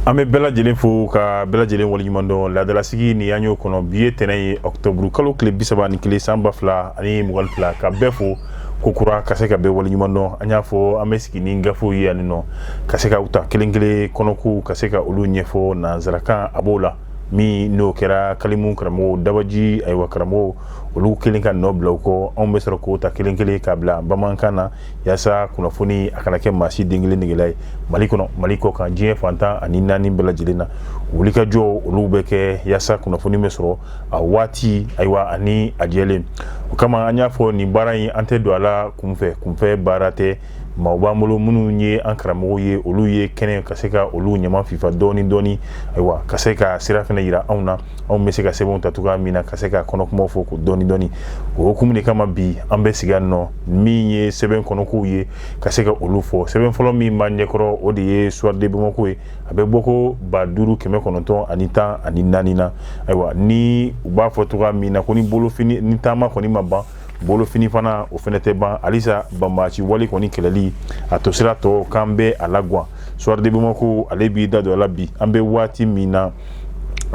An bɛ bɛɛ lajɛlen fo ka bɛɛ lajɛlen waleɲuman dɔn. Laadalasigi ni an y'o kɔnɔ, bi ye tɛnɛn ye, octobre kalo tile 31 san 2022. Ka bɛɛ fo ko kura, ka se ka bɛɛ waleɲuman dɔn. An y'a fɔ, an bɛ sigi ni gafew ye yan nɔ, ka se ka u ta kelen kelen kɔnɔkow, ka se ka olu ɲɛfɔ nanzarakan. A b'o la min n'o kɛra kalimu karamɔgɔw dabaji, ayiwa, karamɔgɔw olu kelen ka nɔ bila u kɔ. Anw bɛ sɔrɔ k'o ta kelen kelen k'a bila bamanankan na, yaasa kunnafoni a kana kɛ maa si den kelen negela ye, Mali kɔnɔ, Mali kɔ kan, diɲɛ fan 14 bɛɛ lajɛlen na. Wulikajɔ olu bɛ kɛ yaasa kunnafoni bɛ sɔrɔ a waati, ayiwa, ani a jɛlen. O kama an y'a fɔ, nin baara in, an tɛ don a la kunfɛ, kunfɛ baara tɛ. Maaw b'an bolo minnu ye an karamɔgɔw ye, olu ye kɛnɛ ka se ka olu ɲama fifa dɔɔni dɔɔni, ayiwa, ka se ka sira fana yira anw na, anw bɛ se ka sɛbɛnw ta cogoya min na, ka se ka kɔnɔkumaw fɔ ko dɔɔni dɔɔni. O hukumu de kama bi an bɛ sigi yan nɔ, min ye sɛbɛn kɔnɔkow ye, ka se ka olu fɔ. Sɛbɛn fɔlɔ min b'an ɲɛkɔrɔ, o de ye Soir de Bamako ye. A bɛ bɔ ko 5914 na. Ayiwa, ni u b'a fɔ cogoya min na ko ni bolofini ni taama kɔni ma ban, bolofini fana o fana tɛ ban. Halisa banbaanci wale kɔni kɛlɛli a to sira tɔ k'an bɛ a lagwan. Soir de Bamako ale b'i da don a la bi an bɛ waati min na,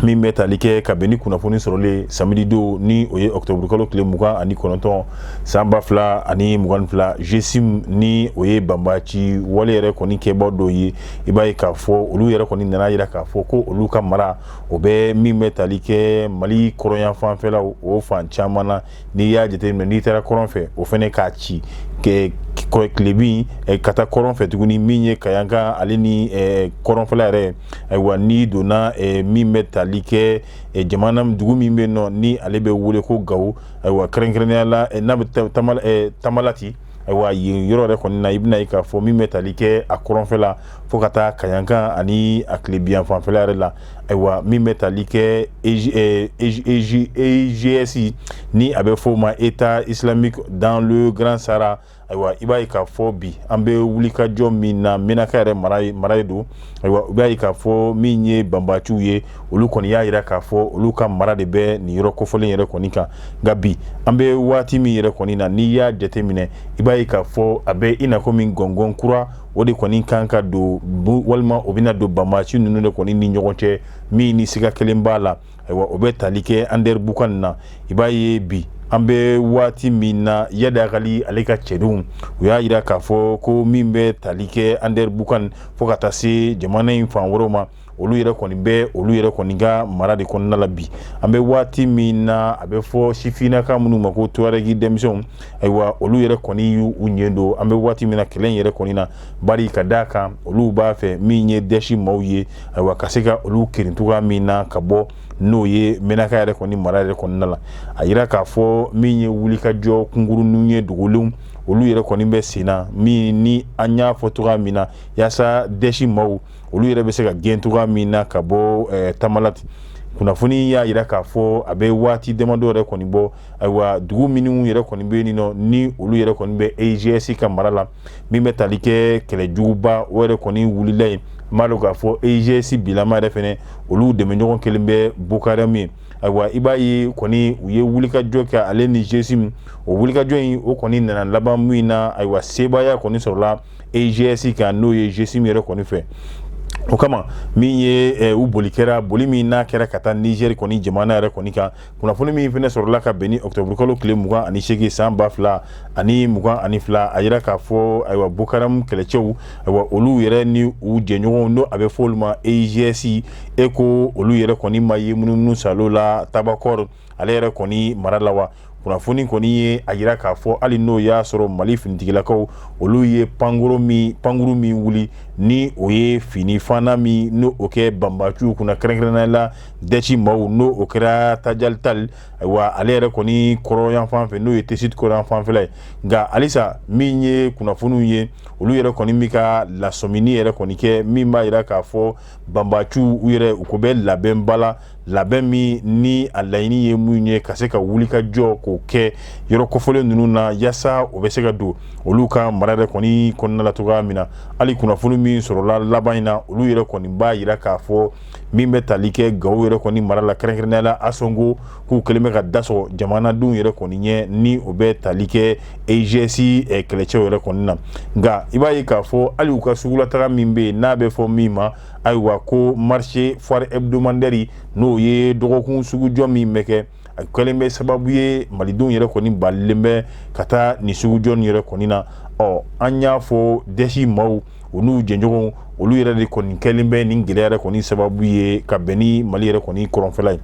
min bɛ tali kɛ ka bɛn ni kunnafoni sɔrɔlen samedi don, ni o ye octobre kalo tile 29 san 2022. GSIM, ni o ye banbaanci wale yɛrɛ kɔni kɛbaw dɔw ye, i b'a ye k'a fɔ olu yɛrɛ kɔni nana yira k'a fɔ ko olu ka mara o bɛ min bɛ tali kɛ Mali kɔrɔnya fanfɛlaw o fan caman na. N'i y'a jateminɛ, n'i taara kɔrɔn fɛ, o fana k'a ci tilebin ka taa kɔrɔn fɛ tuguni, min ye Kayanka ale ni kɔrɔnfɛla yɛrɛ. Ayiwa, n'i donna min bɛ tali kɛ jamana dugu min bɛ nɔ, ni ale bɛ wele ko Gawo, ayiwa, kɛrɛnkɛrɛnnenya la n'a bɛ Tamalati, ayiwa, yen yɔrɔ yɛrɛ kɔni na, i bɛna ye k'a fɔ min bɛ tali kɛ a kɔrɔnfɛla fo ka taa Kayanka ani a tilebin fanfɛla yɛrɛ la. Ayiwa, min bɛ tali kɛ EIGS, ni a bɛ fɔ o ma État islamique dans le Grand Sahara, ayiwa, i b'a ye k'a fɔ bi an bɛ wulikajɔ min na, Menaka yɛrɛ mara don. Ayiwa, i b'a ye k'a fɔ min ye banbaanciw ye, olu kɔni y'a jira k'a fɔ olu ka mara de bɛ nin yɔrɔ kofɔlen yɛrɛ kɔni kan. Nka bi an bɛ waati min yɛrɛ kɔni na, n'i y'a jateminɛ, i b'a ye k'a fɔ a bɛ i n'a fɔ min gɔngɔn kura o de kɔni kan ka don, walima o bɛna don banbaanci ninnu de kɔni ni ɲɔgɔn cɛ, min ni siga kelen b'a la. Ayiwa, o bɛ tali kɛ Anderamboukane na. I b'a ye bi an bɛ waati min na, Iyad Ag Ghali ale ka cɛdenw, u y'a jira k'a fɔ ko min bɛ tali kɛ Anderamboukane fo ka taa se jamana in fan wɛrɛw ma, olu yɛrɛ kɔni bɛ olu yɛrɛ kɔni ka mara de kɔnɔna la. Bi an bɛ waati min na, a bɛ fɔ sifinnaka minnu ma ko Tuareg denmisɛnw, ayiwa, olu yɛrɛ kɔni y'u ɲɛ don an bɛ waati min na kɛlɛ in yɛrɛ kɔni na, bari ka d'a kan olu b'a fɛ min ye Daesh maaw ye, ayiwa, ka se ka olu kirin cogoya min na ka bɔ n'o ye Menaka yɛrɛ kɔni mara yɛrɛ kɔnɔna la. A yira k'a fɔ min ye wulikajɔ kunkuruninw ye dogolenw, olu yɛrɛ kɔni bɛ sen na, min ni an y'a fɔ cogoya min na, yaasa Daesh maaw olu yɛrɛ bɛ se ka gɛn cogoya min na ka bɔ Tamalati. Kunnafoni y'a jira k'a fɔ a bɛ waati damadɔ yɛrɛ kɔni bɔ, ayiwa, dugu minnu yɛrɛ kɔni bɛ yen nɔ, ni olu yɛrɛ kɔni bɛ EIGS ka mara la, min bɛ tali kɛ kɛlɛjuguba o yɛrɛ kɔni wulila yen. N b'a dɔn k'a fɔ EIGS bilama yɛrɛ fɛnɛ, olu dɛmɛɲɔgɔn kelen bɛ Boko Haram ye. Ayiwa, i b'a ye kɔni u ye wulikajɔ kɛ ale ni GSIM. O wulikajɔ in, o kɔni nana laban min na, ayiwa, sebaaya kɔni sɔrɔla EIGS kan, n'o ye GSIM yɛrɛ kɔni fɛ. O kama min ye u boli kɛra boli min n'a kɛra ka taa Niger kɔni jamana yɛrɛ kɔni kan. Kunnafoni min fana sɔrɔla ka bɛn ni octobre kalo tile 28 san 2022, a yira k'a fɔ, ayiwa, Boko Haram kɛlɛcɛw, ayiwa, olu yɛrɛ ni u jɛɲɔgɔnw, n'o a bɛ fɔ olu ma EIGS, e ko olu yɛrɛ kɔni ma ye munumunu salo la Tabakɔrɔ ale yɛrɛ kɔni mara la wa. Kunnafoni kɔni ye a yira k'a fɔ hali n'o y'a sɔrɔ Mali finitigilakaw olu ye pankuru min wuli, ni o ye fini fana min n'o o kɛ banbaanciw kunna, kɛrɛnkɛrɛnnenya la Daesh maaw, n'o o kɛra Tajalital, ayiwa, ale yɛrɛ kɔni kɔrɔyan fan fɛ, n'o ye Tessit kɔrɔyan fanfɛla ye. Nka halisa min ye kunnafoniw ye, olu yɛrɛ kɔni bɛ ka lasɔmini yɛrɛ kɔni kɛ, min b'a yira k'a fɔ banbaanciw u yɛrɛ u ko bɛ labɛnba la, labɛn min ni a laɲini ye mun ye, ka se ka wuli ka jɔ k'o kɛ yɔrɔ kofɔlen ninnu na, yaasa o bɛ se ka don olu ka mara yɛrɛ kɔni kɔnɔna la cogoya min na. Hali kunnafoni min sɔrɔla laban in na, olu yɛrɛ kɔni b'a yira k'a fɔ min bɛ tali kɛ Gawo yɛrɛ kɔni mara la, kɛrɛnkɛrɛnnenya la Ansongo, k'u kɛlen bɛ ka da sɔgɔ jamanadenw yɛrɛ kɔni ɲɛ, ni o bɛ tali kɛ EIGS kɛlɛcɛw yɛrɛ kɔni na. Nka i b'a ye k'a fɔ hali u ka sugulataga min bɛ yen, n'a bɛ fɔ min ma Ayiwa, ko marché foire hebdomadaire, n'o ye dɔgɔkun sugujɔ min bɛ kɛ, a kɛlen bɛ sababu ye malidenw yɛrɛ kɔni balilen bɛ ka taa nin sugujɔ nin yɛrɛ kɔni na. Ɔ, an y'a fɔ, Daech maaw, u n'u jɛɲɔgɔnw, olu yɛrɛ de kɔni kɛlen bɛ nin gɛlɛya yɛrɛ kɔni sababu ye ka bɛn ni Mali yɛrɛ kɔni kɔrɔnfɛla ye.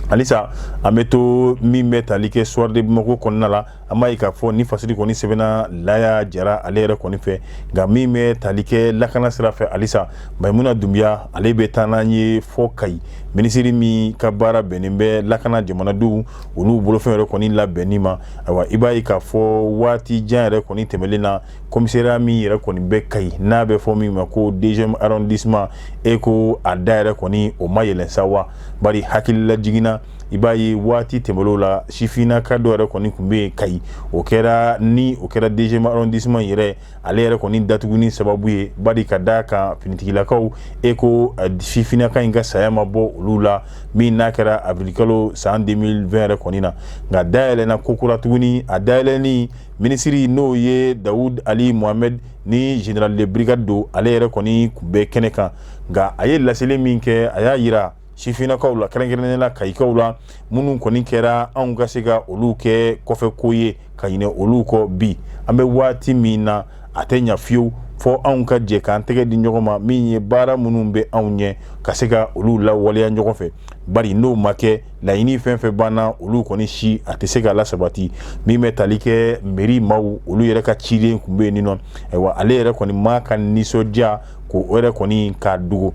Halisa an bɛ to min bɛ tali kɛ Soir de Bamako kɔnɔna la. An b'a ye k'a fɔ ni fasiri kɔni sɛbɛnna Laya Jara ale yɛrɛ kɔni fɛ. Nka min bɛ tali kɛ lakana sira fɛ, halisa Mayimuna Dunbiya ale bɛ taa n'an ye fɔ Kayi. Minisiri min ka baara bɛnnen bɛ lakana jamanadenw, olu bolofɛn yɛrɛ kɔni labɛnni ma, ayiwa, i b'a ye k'a fɔ waati jan yɛrɛ kɔni tɛmɛlen na, commissariat min yɛrɛ kɔni bɛ Kayi, n'a bɛ fɔ min ma ko deuxième arrondissement, e ko a da yɛrɛ kɔni o ma yɛlɛn sa wa? Bari hakilila jiginna, i b'a ye waati tɛmɛn'o la, sifinnaka dɔ yɛrɛ kɔni tun bɛ yen Kayi. O kɛra ni o kɛra deuxième arrondissement yɛrɛ, ale yɛrɛ kɔni datuguni sababu ye, bari ka d'a kan finitigilakaw, e ko sifinnaka in ka saya ma bɔ olu la, min n'a kɛra avril kalo san 2020 yɛrɛ kɔni na. Nka dayɛlɛnna kokura tuguni. A dayɛlɛnni, minisiri, n'o ye Dawud Ali Mohamed ni général de brigade don, ale yɛrɛ kɔni tun bɛ kɛnɛ kan. Nka a ye laseli min kɛ, a y'a yira sifinnakaw la, kɛrɛnkɛrɛnnenya la kayikaw la, minnu kɔni kɛra anw ka se ka olu kɛ kɔfɛ ko ye ka ɲinɛ olu kɔ. Bi an bɛ waati min na, a tɛ ɲa fiyewu fɔ anw ka jɛ k'an tɛgɛ di ɲɔgɔn ma, min ye baara minnu bɛ anw ɲɛ, ka se ka olu lawaleya ɲɔgɔn fɛ, bari n'o ma kɛ, laɲini fɛn fɛn banna, olu kɔni si a tɛ se ka lasabati. Min bɛ tali kɛ mairie maaw, olu yɛrɛ ka ciden tun bɛ yen nɔ. Ayiwa, ale yɛrɛ kɔni ma ka nisɔndiya k'o yɛrɛ kɔni k'a dogo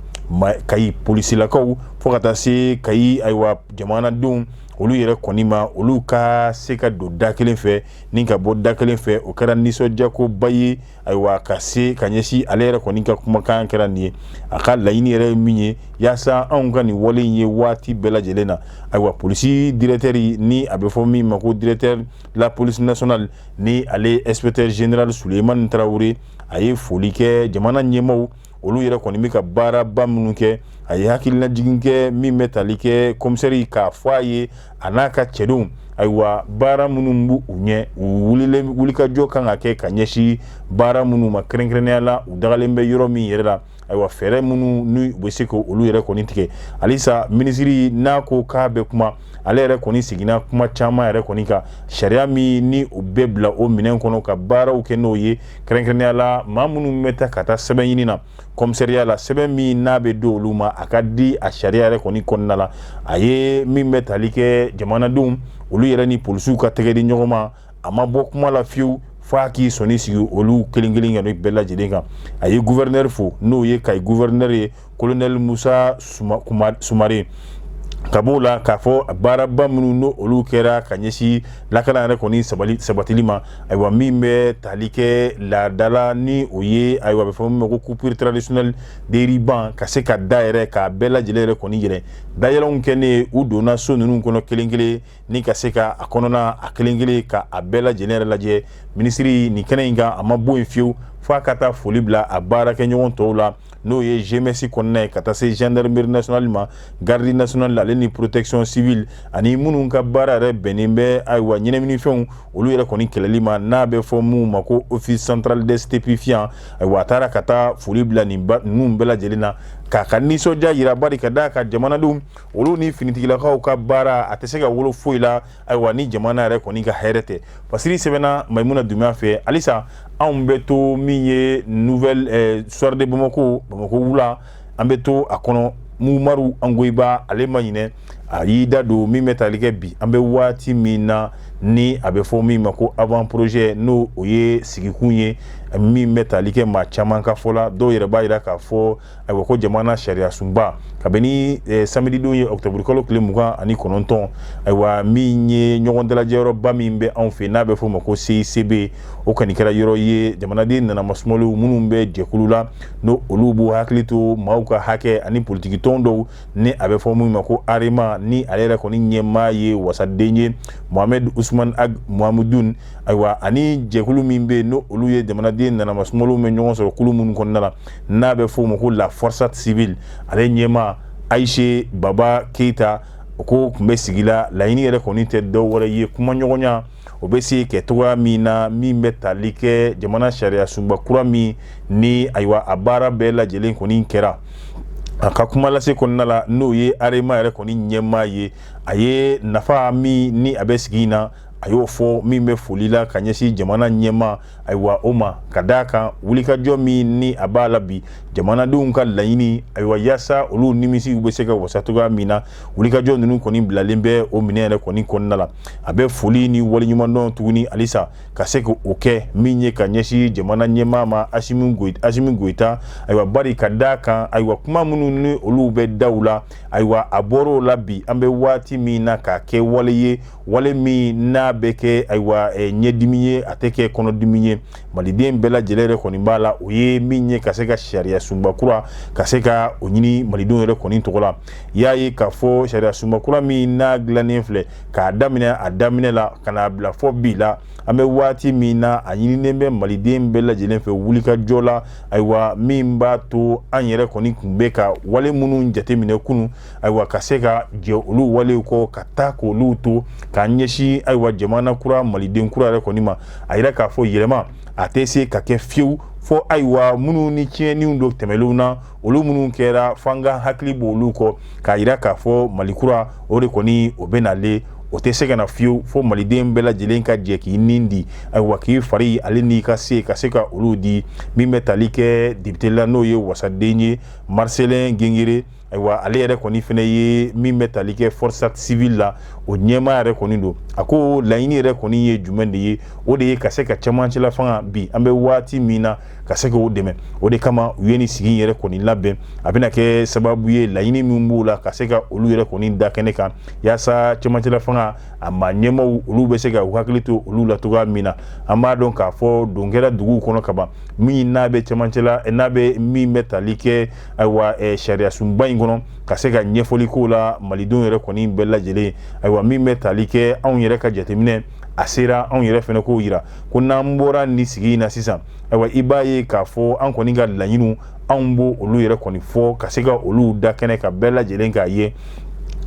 Kayi polisilakaw, fo ka taa se Kayi, ayiwa, jamanadenw, olu yɛrɛ kɔni ma, olu ka se ka don da kelen fɛ ni ka bɔ da kelen fɛ, o kɛra nisɔndiyakoba ye. Ayiwa, ka se ka ɲɛsin ale yɛrɛ kɔni ka kumakan kɛra nin ye, a ka laɲini yɛrɛ ye min ye, yaasa anw ka nin wale in ye waati bɛɛ lajɛlen na. Ayiwa, polisi directeur, ni a bɛ fɔ min ma ko directeur la police nationale, ni ale inspecteur général Sulemani Tarawele, a ye foli kɛ jamana ɲɛmaaw, olu yɛrɛ kɔni bɛ ka baaraba minnu kɛ. A ye hakililajigin kɛ min bɛ tali kɛ commissaire, k'a fɔ a ye, a n'a ka cɛdenw, ayiwa, baara minnu b'u u ɲɛ, u wulilen wulikajɔ kan ka kɛ ka ɲɛsin baara minnu ma, kɛrɛnkɛrɛnnenya la u dagalen bɛ yɔrɔ min yɛrɛ la, ayiwa, fɛɛrɛ minnu ni u bɛ se k'olu yɛrɛ kɔni tigɛ. Halisa minisiri n'a ko k'a bɛ kuma, ale yɛrɛ kɔni seginna kuma caman yɛrɛ kɔni kan, sariya min ni o bɛɛ bila o minɛn kɔnɔ ka baaraw kɛ n'o ye, kɛrɛnkɛrɛnnenya la maa minnu bɛ taa ka taa sɛbɛn ɲini na commissariat la, sɛbɛn min n'a bɛ di olu ma, a ka di a sariya yɛrɛ kɔni kɔnɔna la. A ye min bɛ tali kɛ jamanadenw, olu yɛrɛ ni polisiw ka tɛgɛ di ɲɔgɔn ma, a ma bɔ kuma la fiyewu f'a k'i sɔnni sigi olu kelen kelen ka bɛɛ lajɛlen kan. A ye gouverneur fo, n'o ye Kayi gouverneur ye, colonel Musa Sumare. Ka b'o la, k'a fɔ baaraba minnu n'o olu kɛra ka ɲɛsin lakana yɛrɛ kɔni sabatili ma, ayiwa, min bɛ tali kɛ laadala, ni o ye, ayiwa, a bɛ fɔ min ma ko coupure traditionnelle de ruban, ka se ka da yɛrɛ k'a bɛɛ lajɛlen yɛrɛ kɔni yɛlɛ. Dayɛlɛnw kɛlen, u donna so ninnu kɔnɔ kelen kelen ni ka se ka a kɔnɔna a kelen kelen ka a bɛɛ lajɛlen yɛrɛ lajɛ. Minisiri nin kɛnɛ in kan, a ma bɔ yen fiyewu f'a ka taa foli bila a baarakɛɲɔgɔn tɔw la, n'o ye GMS kɔnɔna ye, ka taa se gendarmerie nationale ma, garde nationale, ale ni protection civile, ani minnu ka baara yɛrɛ bɛnnen bɛ, ayiwa, ɲɛnaminifɛnw, olu yɛrɛ kɔni kɛlɛli ma, n'a bɛ fɔ mun ma ko Office central des stupéfiants. Ayiwa, a taara ka taa foli bila nin ninnu bɛɛ lajɛlen na k'a ka nisɔndiya yira, bari ka d'a kan jamanadenw, olu ni finitigilakaw ka baara, a tɛ se ka wolo foyi la, ayiwa, ni jamana yɛrɛ kɔni ka hɛrɛ tɛ. Fasiri sɛbɛnna Mayimuna Dunbiya fɛ. Halisa anw bɛ to min ye nouvelle Soir de Bamako, Bamako wula, an bɛ to a kɔnɔ. Umaru Angoyiba, ale ma ɲinɛ, a y'i da don min bɛ tali kɛ bi an bɛ waati min na, ni a bɛ fɔ min ma ko avant projet, n'o o ye sigikun ye, min bɛ tali kɛ maa caman ka fɔ la. Dɔw yɛrɛ b'a jira k'a fɔ, ayiwa, ko jamana sariya sunba, kabini samedi don ye, octobre kalo tile 29, ayiwa, min ye ɲɔgɔn dalajɛyɔrɔba min bɛ anw fɛ, n'a bɛ fɔ o ma ko CICB, o kɔni kɛra yɔrɔ ye jamanaden nana masumaliw minnu bɛ jɛkulu la, n'o olu b'u hakili to maaw ka hakɛ, ani politiki tɔn dɔw, ni a bɛ fɔ min ma ko AREMA, ni ale yɛrɛ kɔni ɲɛmaa ye wasaden ye Mohamed Usman Ag Mohamudun. Ayiwa, ani jɛkulu min bɛ yen, n'o olu ye jamanaden nana masumaliw bɛ ɲɔgɔn sɔrɔ kulu minnu kɔnɔna la, n'a bɛ fɔ o ma ko la force civile, ale ɲɛmaa Ayise Baba Keyita. O ko tun bɛ sigi la, laɲini yɛrɛ kɔni tɛ dɔw wɛrɛ ye, kumaɲɔgɔnya o bɛ se kɛ cogoya min na, min bɛ tali kɛ jamana sariya sunba kura min ni ayiwa a baara bɛɛ lajɛlen kɔni kɛra. A ka kuma lase kɔnɔna la, n'o ye AREMA yɛrɛ kɔni ɲɛmaa ye, a ye nafa min ni a bɛ sigi in na, a y'o fɔ, min bɛ foli la ka ɲɛsin jamana ɲɛmaa ayiwa o ma, ka d'a kan wulikajɔ min ni a b'a la bi, jamanadenw ka laɲini ayiwa yaasa olu nimisiw bɛ se ka wasa cogoya min na, wulikajɔ ninnu kɔni bilalen bɛ o minɛn yɛrɛ kɔni kɔnɔna la. A bɛ foli ni waleɲumandɔn tuguni halisa ka se k'o kɛ min ye ka ɲɛsin jamana ɲɛmaa ma, Asimi Goyita, ayiwa bari ka d'a kan ayiwa kuma minnu ni olu bɛ daw la, ayiwa a bɔr'o la bi an bɛ waati min na k'a kɛ wale ye, wale min n'a bɛ kɛ ayiwa ɲɛdimi ye, a tɛ kɛ kɔnɔdimi ye, maliden bɛɛ lajɛlen yɛrɛ kɔni b'a la. O ye min ye ka se ka sariya sunba kura ka se ka o ɲini malidenw yɛrɛ kɔni tɔgɔ la. I y'a ye k'a fɔ sariya sunba kura min n'a dilannen filɛ, k'a daminɛ a daminɛ la ka n'a bila fɔ bi la an bɛ waati min na, a ɲininen bɛ maliden bɛɛ lajɛlen fɛ wulikajɔ la, ayiwa min b'a to an yɛrɛ kɔni tun bɛ ka wale minnu jateminɛ kunun, ayiwa ka se ka jɛ olu walew kɔ ka taa k'olu to k'an ɲɛsin ayiwa jamana kura, maliden kura yɛrɛ kɔni ma. A yira k'a fɔ yɛlɛma a tɛ se ka kɛ fiyewu fo ayiwa minnu ni tiɲɛniw don tɛmɛlenw na, olu minnu kɛra, f'an ka hakili b'olu kɔ, k'a yira k'a fɔ Mali kura o de kɔni o bɛ nalen, o tɛ se ka na fiyewu fo maliden bɛɛ lajɛlen ka jɛ k'i nin di, ayiwa k'i fari ale n'i ka se ka se ka olu di. Min bɛ tali kɛ député la, n'o ye wasaden ye Marcelin Gengere, ayiwa ale yɛrɛ kɔni fana ye min bɛ tali kɛ force civile la, o ɲɛmaa yɛrɛ kɔni don. A ko laɲini yɛrɛ kɔni ye jumɛn de ye? O de ye ka se ka cɛmancɛla fanga bi an bɛ waati min na, ka se k'o dɛmɛ. O de kama u ye nin sigi yɛrɛ kɔni labɛn. A bɛna kɛ sababu ye, laɲini min b'u la, ka se ka olu yɛrɛ kɔni da kɛnɛ kan, yaasa cɛmancɛla fanga a maa ɲɛmaaw olu bɛ se ka u hakili to olu la cogoya min na. An b'a dɔn k'a fɔ don kɛra duguw kɔnɔ kaban, min n'a bɛ cɛmancɛla, n'a bɛ min bɛ tali kɛ ayiwa sariya sunba in kɔnɔ, ka se ka ɲɛfɔli k'o la malidenw yɛrɛ kɔni bɛɛ lajɛlen. Ayiwa min bɛ tali kɛ anw yɛrɛ ka jateminɛ, a sera anw yɛrɛ fana k'o yira ko n'an bɔra nin sigi in na sisan, ayiwa i b'a ye k'a fɔ an kɔni ka laɲiniw, anw b'o olu yɛrɛ kɔni fɔ ka se ka olu da kɛnɛ ka bɛɛ lajɛlen k'a ye.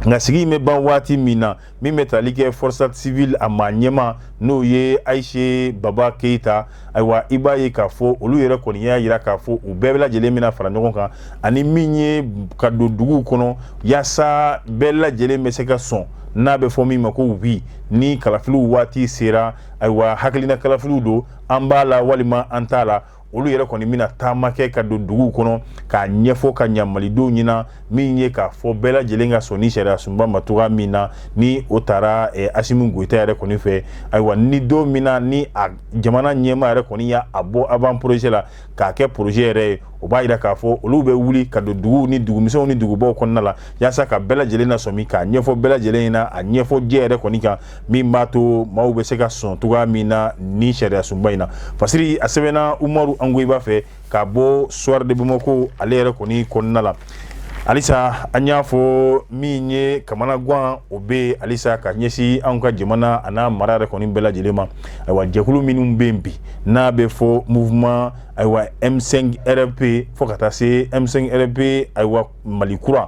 Nka sigi in bɛ ban waati min na, min bɛ tali kɛ force civile a maa ɲɛmaa, n'o ye Ayise Baba Keyita, ayiwa i b'a ye k'a fɔ olu yɛrɛ kɔni y'a yira k'a fɔ u bɛɛ lajɛlen bɛna fara ɲɔgɔn kan, ani min ye ka don duguw kɔnɔ yaasa bɛɛ lajɛlen bɛ se ka sɔn, n'a bɛ fɔ min ma ko oui, ni kalafiliw waati sera, ayiwa hakilina kalafiliw don, an b'a la walima an t'a la, olu yɛrɛ kɔni bɛna taama kɛ ka don duguw kɔnɔ k'a ɲɛfɔ ka ɲa malidenw ɲɛna, min ye k'a fɔ bɛɛ lajɛlen ka sɔn ni sariya sunba ma cogoya min na, ni o taara Asimi Goyita yɛrɛ kɔni fɛ. Ayiwa ni don min na ni a jamana ɲɛmaa yɛrɛ kɔni y'a bɔ avant projet la k'a kɛ projet yɛrɛ ye, o b'a yira k'a fɔ olu bɛ wuli ka don duguw ni dugumisɛnw ni dugubaw kɔnɔna la yaasa ka bɛɛ lajɛlen nasɔmi, k'a ɲɛfɔ bɛɛ lajɛlen ɲɛna, a ɲɛfɔ jɛ yɛrɛ kɔni kan, min b'a to maaw bɛ se ka sɔn cogoya min na ni sariya sunba in na. Fasiri a sɛbɛnna Umaru Angoyiba fɛ ka bɔ Soir de Bamako ale yɛrɛ kɔni kɔnɔna la. Halisa an y'a fɔ min ye kamanagan o bɛ halisa ka ɲɛsin anw ka jamana a n'a mara yɛrɛ kɔni bɛɛ lajɛlen ma. Ayiwa jɛkulu minnu bɛ yen bi, n'a bɛ fɔ mouvement ayiwa M5 RFP fo ka taa se M5 RFP ayiwa Mali kura,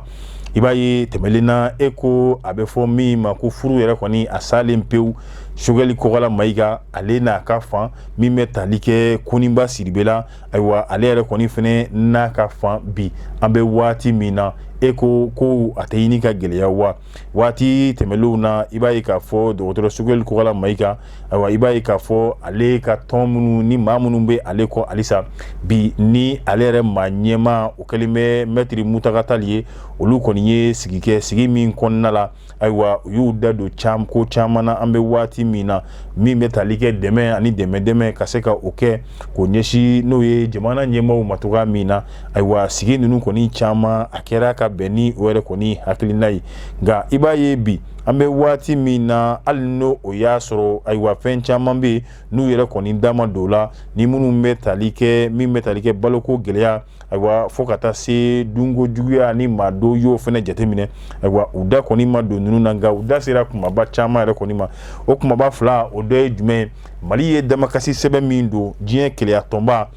i b'a ye tɛmɛlen na e ko a bɛ fɔ min ma ko furu yɛrɛ kɔni a salen pewu. Sogɛli Kokala Mayiga ale n'a ka fan, min bɛ tali kɛ Koniba Sidibe la, ayiwa ale yɛrɛ kɔni fɛnɛ n'a ka fan bi an bɛ waati min na, e ko ko a tɛ ɲini ka gɛlɛya wa. Waati tɛmɛlenw na, i b'a ye k'a fɔ dɔgɔtɔrɔ Sogɛli Kokala Mayiga, ayiwa i b'a ye k'a fɔ ale ka tɔn minnu ni maa minnu bɛ ale kɔ halisa bi, ni ale yɛrɛ maa ɲɛmaa o kɛlen bɛ mɛtiri Mutaga Tali ye, olu kɔni ye sigi kɛ, sigi min kɔnɔna la ayiwa u y'u da don ko caman na an bɛ waati min na, min bɛ tali kɛ dɛmɛ ani dɛmɛ dɛmɛ ka se ka o kɛ k'o ɲɛsin n'o ye jamana ɲɛmaaw ma cogoya min na. Ayiwa sigi ninnu kɔni caman a kɛra ka bɛn ni o yɛrɛ kɔni hakilina ye. Nka i b'a ye bi an bɛ waati min na, hali n'o o y'a sɔrɔ ayiwa fɛn caman bɛ yen n'u yɛrɛ kɔni da ma don o la, ni minnu bɛ tali kɛ min bɛ tali kɛ baloko gɛlɛya, ayiwa fo ka taa se dunko juguya ni maa dɔw y'o fana jateminɛ, ayiwa u da kɔni ma don ninnu na. Nka u da sera kumaba caman yɛrɛ kɔni ma. O kumaba fila o dɔ ye jumɛn ye? Mali ye damakasi sɛbɛn min don diɲɛ kelenya tɔnba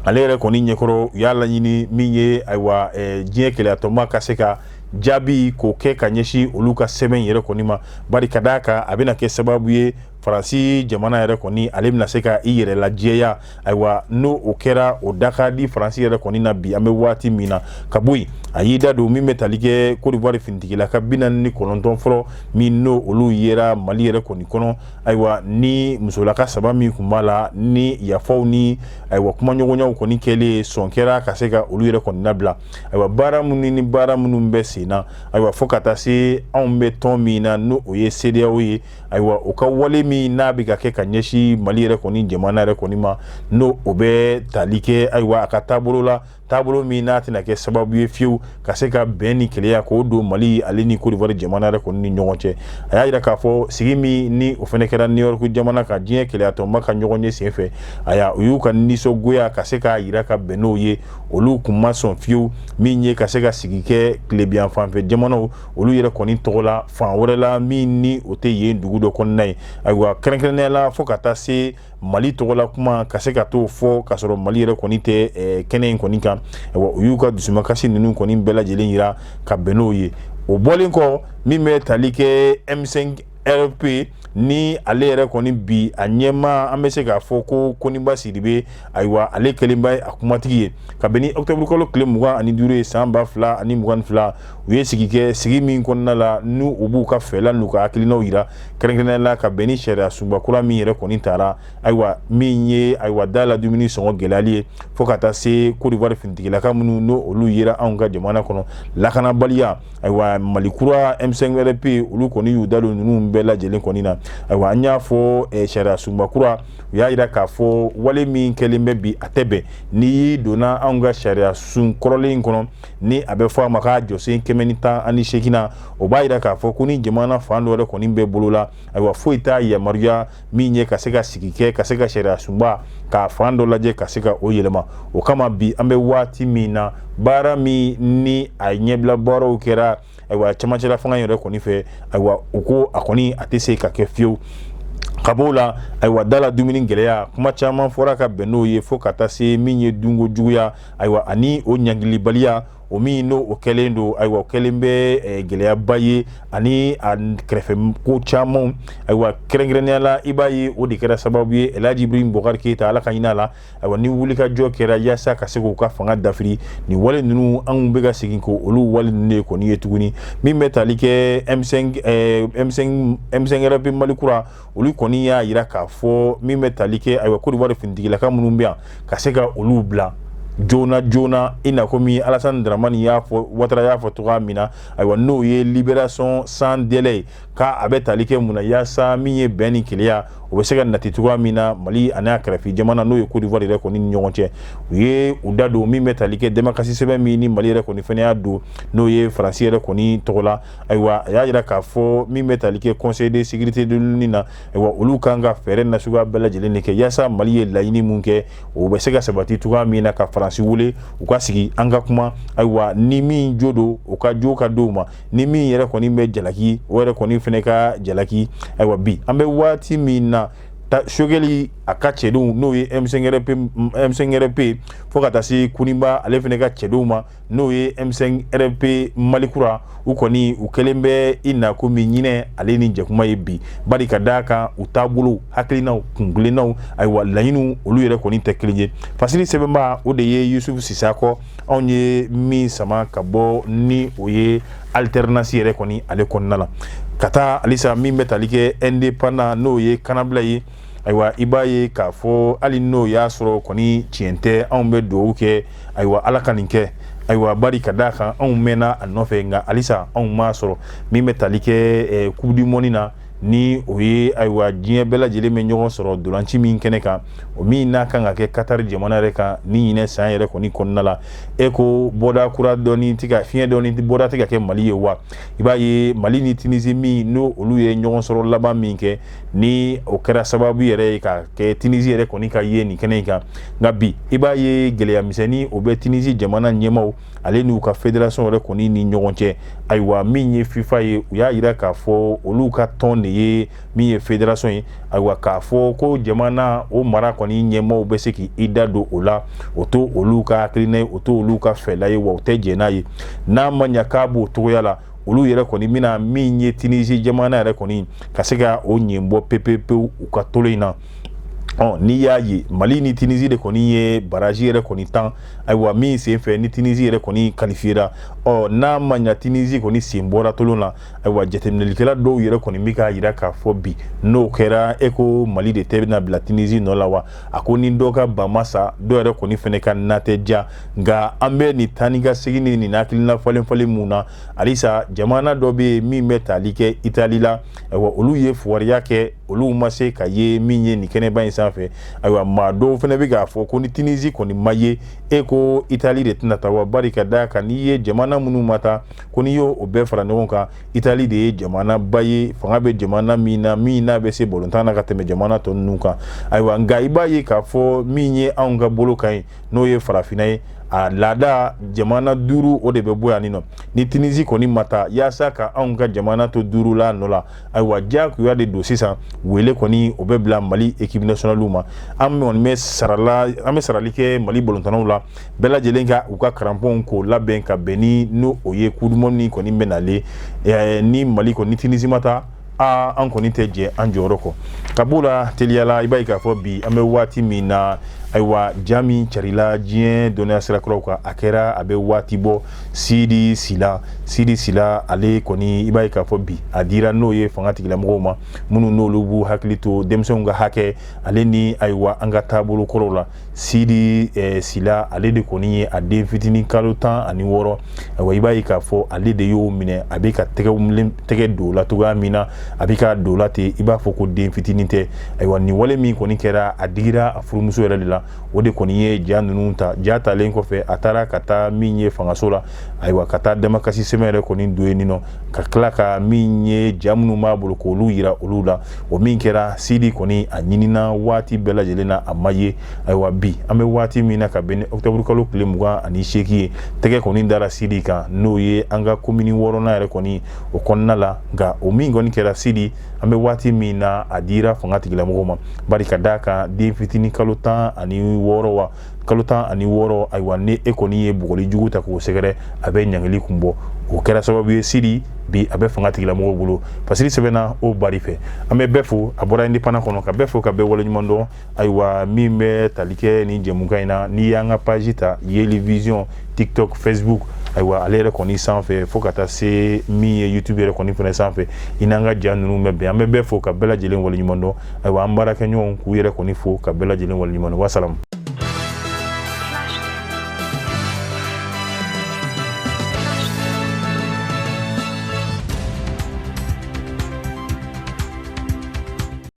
ale yɛrɛ kɔni ɲɛkɔrɔ, u y'a laɲini min ye ayiwa diɲɛ kelenya tɔnba ka se ka jaabi k'o kɛ ka ɲɛsin olu ka sɛbɛn yɛrɛ kɔni ma, bari ka d'a kan a bɛna kɛ sababu ye Faransi jamana yɛrɛ kɔni ale bɛna se ka i yɛrɛ lajɛya. Ayiwa, n'o o kɛra, o da ka di Faransi yɛrɛ kɔni na bi an bɛ waati min na. Ka bɔ yen, a y'i da don min bɛ tali kɛ Côte d'Ivoire finitigilaka 49 fɔlɔ min n'o olu yera Mali yɛrɛ kɔni kɔnɔ. Ayiwa, ni musolaka 3 min tun b'a la, ni yafaw ni ayiwa kumaɲɔgɔnyaw kɔni kɛlen, sɔn kɛra ka se ka olu yɛrɛ kɔni labila. Ayiwa, baara minnu ni baara minnu bɛ sen na, ayiwa, fo ka taa se anw bɛ tɔn min na, n'o o ye CEDEAO ye, ayiwa, o ka wale min n'a bɛ ka kɛ ka ɲɛsin Mali yɛrɛ kɔni jamana yɛrɛ kɔni ma, n'o o bɛ tali kɛ ayiwa a ka taabolo la, taabolo min n'a tɛna kɛ sababu ye fiyewu ka se ka bɛn ni kelenya k'o don Mali ale ni Côte d'Ivoire jamana yɛrɛ kɔni ni ɲɔgɔn cɛ. A y'a jira k'a fɔ sigi min ni o fana kɛra New York jamana kan, diɲɛ kelenyatɔnba ka ɲɔgɔn ye senfɛ, aya, u y'u ka nisɔngoya ka se k'a jira ka bɛn n'o ye. Olu kun ma sɔn fiyewu min ye ka se ka sigi kɛ tilebin fanfɛ jamanaw olu yɛrɛ kɔni tɔgɔ la fan wɛrɛ la min ni o tɛ yen dugu dɔ kɔnɔna ye. Ayiwa, kɛrɛnkɛrɛnnenya la, fo ka taa se Mali tɔgɔla kuma ka se ka t'o fɔ k'a sɔrɔ Mali yɛrɛ kɔni tɛ kɛnɛ in kɔni kan. Ayiwa, u y'u ka dusumakasi ninnu kɔni bɛɛ lajɛlen jira ka bɛn n'o ye. O bɔlen kɔ, min bɛ tali kɛ M5 RP ni ale yɛrɛ kɔni bi a ɲɛmaa, an bɛ se k'a fɔ ko Koniba Sidibe, ayiwa, ale kɛlen bɛ a kumatigi ye. Ka bɛn ni octobre kalo tile 25 ye san 2022, u ye sigi kɛ, sigi min kɔnɔna la n'u u b'u ka fɛla n'u ka hakilinaw jira, kɛrɛnkɛrɛnnenya la ka bɛn ni sariya sunba kura min yɛrɛ kɔni tara, ayiwa, min ye ayiwa da la dumuni sɔngɔ gɛlɛyali ye, fo ka taa se Côte d'Ivoire finitigilaka minnu n'o olu yera anw ka jamana kɔnɔ, lakanabaliya. Ayiwa, Mali kura M5 RP olu kɔni y'u da don ninnu bɛɛ lajɛlen kɔni na. Ayiwa, an y'a fɔ sariya sunba kura, u y'a jira k'a fɔ wale min kɛlen bɛ bi, a tɛ bɛn. N'i y'i donna anw ka sariya sun kɔrɔlen in kɔnɔ, ni a bɛ fɔ a ma k'a jɔsen 118 na, o b'a jira k'a fɔ ko ni jamana fan dɔ yɛrɛ kɔni bɛ bolo la, ayiwa, foyi t'a yamaruya min ye ka se ka sigi kɛ ka se ka sariya sunba k'a fan dɔ lajɛ ka se ka o yɛlɛma. O kama bi an bɛ waati min na, baara min ni a ɲɛbila baaraw kɛra, ayiwa, cɛmancɛla fanga yɛrɛ kɔni fɛ, ayiwa, u ko a kɔni a tɛ se ka kɛ fiyewu. Ka b'o la, ayiwa, da la dumuni gɛlɛya, kuma caman fɔra ka bɛn n'o ye, fo ka taa se min ye dunko juguya, ayiwa, ani o ɲangilibaliya, o min n'o o kɛlen don, ayiwa, o kɛlen bɛ gɛlɛyaba ye, ani a kɛrɛfɛ ko caman. Ayiwa, kɛrɛnkɛrɛnnenya la, i b'a ye o de kɛra sababu ye El Hadji Ibrahim Boubacar Keïta, Ala ka hinɛ a la, ayiwa, ni wulikajɔ kɛra yaasa ka se k'u ka fanga dafiri. Nin wale ninnu, anw bɛ ka segin ko olu wale ninnu de kɔni ye tuguni. Min bɛ tali kɛ M5 M5 M5 RP Mali kura, olu kɔni y'a jira k'a fɔ min bɛ tali kɛ, ayiwa, Côte d'Ivoire finitigilaka minnu bɛ yan, ka se ka olu bila joona joona, i n'a komi Alassane Dramane y'a fɔ, Ouattara y'a fɔ cogoya min na, ayiwa, n'o ye libération sans délai ye, k'a a bɛ tali kɛ mun na, yaasa min ye bɛn ni kelenya o bɛ se ka nati cogoya min na Mali ani a kɛrɛfɛ jamana, n'o ye Côte d'Ivoire yɛrɛ kɔni ni ɲɔgɔn cɛ. U ye u da don min bɛ tali kɛ demakasi sɛbɛn min ni Mali yɛrɛ kɔni fana y'a don, n'o ye Faransi yɛrɛ kɔni tɔgɔ la. Ayiwa, a y'a jira k'a fɔ min bɛ tali kɛ Conseil de sécurité de l'ONU na, ayiwa, olu kan ka fɛɛrɛ nasuguya bɛɛ lajɛlen de kɛ yaasa Mali ye laɲini mun kɛ, o bɛ se ka sabati cogoya min na, ka Faransi wele u ka sigi an ka kuma. Ayiwa, ni min jo don, o ka jo ka d'o ma, ni min yɛrɛ kɔni bɛ jalaki, o yɛrɛ kɔni fana ka jalaki. Ayiwa, bi an bɛ waati min na, Choguel a ka cɛdenw, n'o ye M5 RP M5 RP, fo ka taa se Koniba ale fana ka cɛdenw ma, n'o ye M5 RP Mali kura, u kɔni u kɛlen bɛ i na komi ɲinɛ ale ni jɛkuma ye bi, bari ka d'a kan u taabolo, hakilinaw, kunkilennaw, ayiwa, laɲiniw, olu yɛrɛ kɔni tɛ kelen ye. Fasiri sɛbɛnba, o de ye Yusufu Sisakɔ, anw ye min sama ka bɔ ni o ye alternance yɛrɛ kɔni ale kɔnɔna la, ka taa halisa min bɛ tali kɛ Indépendant, n'o ye kanabila ye. Ayiwa, i b'a ye k'a fɔ hali n'o y'a sɔrɔ kɔni tiɲɛ tɛ, anw bɛ dugawu kɛ, ayiwa, Ala ka nin kɛ. Ayiwa, bari ka d'a kan anw mɛnna a nɔfɛ, nka halisa anw m'a sɔrɔ. Min bɛ tali kɛ Coupe du monde na, ni o ye, ayiwa, diɲɛ bɛɛ lajɛlen bɛ ɲɔgɔn sɔrɔ dolanci min kɛnɛ kan, o min n'a kan ka kɛ Katari jamana yɛrɛ kan ni ɲinɛ san yɛrɛ kɔni kɔnɔna la, e ko bɔda kura dɔɔni tɛ ka fiɲɛ dɔɔni bɔda tɛ ka kɛ Mali ye wa? I b'a ye Mali ni Tunisie min n'o olu ye ɲɔgɔn sɔrɔ laban min kɛ, ni o kɛra sababu yɛrɛ ye ka kɛ Tunisie yɛrɛ kɔni ka ye nin kɛnɛ in kan. Nka bi, i b'a ye gɛlɛya misɛnnin o bɛ Tunisie jamana ɲɛmaaw ale n'u ka fédération yɛrɛ kɔni ni ɲɔgɔn cɛ. Ayiwa, min ye FIFA ye, u y'a jira k'a fɔ olu ka tɔn de ye min ye fédération ye. Ayiwa, k'a fɔ ko jamana o mara kɔni ɲɛmaaw bɛ se k'i da don o la, o to olu ka hakilina ye, o to olu ka fɛla ye, wa u tɛ jɛn n'a ye. N'a ma ɲa k'a b'o cogoya la, olu yɛrɛ kɔni bɛna min ye Tunisie jamana yɛrɛ kɔni ka se ka o ɲɛ bɔ pepepewu u ka tolon in na. Ɔ, n'i y'a ye Mali ni Tunisie de kɔni ye barrage yɛrɛ kɔni tan, ayiwa, min sen fɛ ni Tunisie yɛrɛ kɔni qualifiera. Ɔ, n'a ma ɲa Tunisie kɔni sen bɔra tolon na, ayiwa, jateminɛlikɛla dɔw yɛrɛ kɔni bɛ k'a jira k'a fɔ bi n'o kɛra, e ko Mali de tɛ bɛna bila Tunisie nɔ la wa? A ko ni dɔ ka ba ma sa, dɔ yɛrɛ kɔni fɛnɛ ka na tɛ ja. Nka an bɛ nin taa ni ka segin ni nin hakilina falen falen mun na halisa, jamana dɔ bɛ yen min bɛ tali kɛ Itali la. Ayiwa, olu ye fugariya kɛ, olu ma se ka ye min ye nin kɛnɛba in sanfɛ. Ayiwa, maa dɔw fana bɛ k'a fɔ ko ni Tunisie kɔni ma ye, e ko Itali de tɛna taa wa? Bari ka d'a kan, n'i ye jamana minnu ma taa ko n'i y'o bɛɛ fara ɲɔgɔn kan, Itali de ye jamanaba ye, fanga bɛ jamana min na, min n'a bɛ se balontan na ka tɛmɛ jamana tɔ ninnu kan. Ayiwa, nka i b'a ye k'a fɔ min ye anw ka bolo kan ye, n'o ye farafinna ye, a laada jamana 5 o de bɛ bɔ yan nɔ. Ni Tunisie kɔni ma taa, yaasa ka anw ka jamana to 5 la nɔ la, ayiwa, diyagoya de don. Sisan wele kɔni o bɛ bila Mali équipe nationale ma. An kɔni bɛ sarala, an bɛ sarali kɛ Mali balontannaw la, bɛɛ lajɛlen ka u ka crampons k'o labɛn ka bɛn ni n'o o ye coupe du monde kɔni bɛ nalen. Ni Mali kɔni, ni Tunisie ma taa, aa, an kɔni tɛ jɛ an jɔyɔrɔ kɔ. Ka b'o la teliyala, i b'a ye k'a fɔ bi an bɛ waati min na, ayiwa, ja min carila diɲɛ dɔnniya sirakɔrɔw kan, a kɛra a bɛ waati bɔ, Sidi Sila. Sidi Sila, ale kɔni, i b'a ye k'a fɔ bi a dira n'o ye fanga tigilamɔgɔw ma, minnu n'olu b'u hakili to denmisɛnw ka hakɛ ale ni, ayiwa, an ka taabolo kɔrɔw la. Sidi Sila, ale de kɔni ye a den fitinin kalo 16, ayiwa, i b'a ye k'a fɔ ale de y'o minɛ, a bɛ ka tɛgɛ don la cogoya min na, a bɛ ka don la ten, i b'a fɔ ko den fitinin tɛ. Ayiwa, nin wale min kɔni kɛra, a digira a furumuso yɛrɛ de la. O de kɔni ye ja ninnu ta. Ja talen kɔfɛ, a taara ka taa min ye fangaso la, ayiwa, ka taa damakasi sɛbɛn yɛrɛ kɔni don yen nɔ, ka tila ka min ye ja minnu b'a bolo k'olu yira olu la. O min kɛra, Sidi kɔni a ɲinina waati bɛɛ lajɛlen na, a ma ye. Ayiwa, bi an bɛ waati min na, ka bɛn ni octobre kalo tile 28 ye, tɛgɛ kɔni dara Sidi kan, n'o ye an ka komini 6nan yɛrɛ kɔni o kɔnɔna la. Nka o min kɔni kɛra, Sidi, an bɛ waati min na, a dira fanga tigilamɔgɔw ma, bari ka d'a kan den fitinin kalo 16 wa kalo 16, ayiwa, ni e kɔni ye bugɔli jugu ta k'o sɛgɛrɛ, a bɛ ɲangili kun bɔ. O kɛra sababu ye, Sidi bi a bɛ fanga tigilamɔgɔw bolo. Fasiri sɛbɛnna o bari fɛ. An bɛ bɛɛ fo, a bɔra Indépendant kɔnɔ, ka bɛɛ fo, ka bɛɛ waleɲuman dɔn. Ayiwa, min bɛ tali kɛ nin jɛmukan in na, n'i y'an ka page ta, Yeli Vision, TikTok, Facebook, ayiwa, ale yɛrɛ kɔni sanfɛ, fo ka taa se min ye YouTube yɛrɛ kɔni fana sanfɛ, i n'an ka ja ninnu bɛ bɛn. An bɛ bɛɛ fo, ka bɛɛ lajɛlen waleɲuman dɔn. Ayiwa, an baarakɛɲɔgɔnw k'u yɛrɛ kɔni fo, ka bɛɛ lajɛlen waleɲuman dɔn. Wasalamu.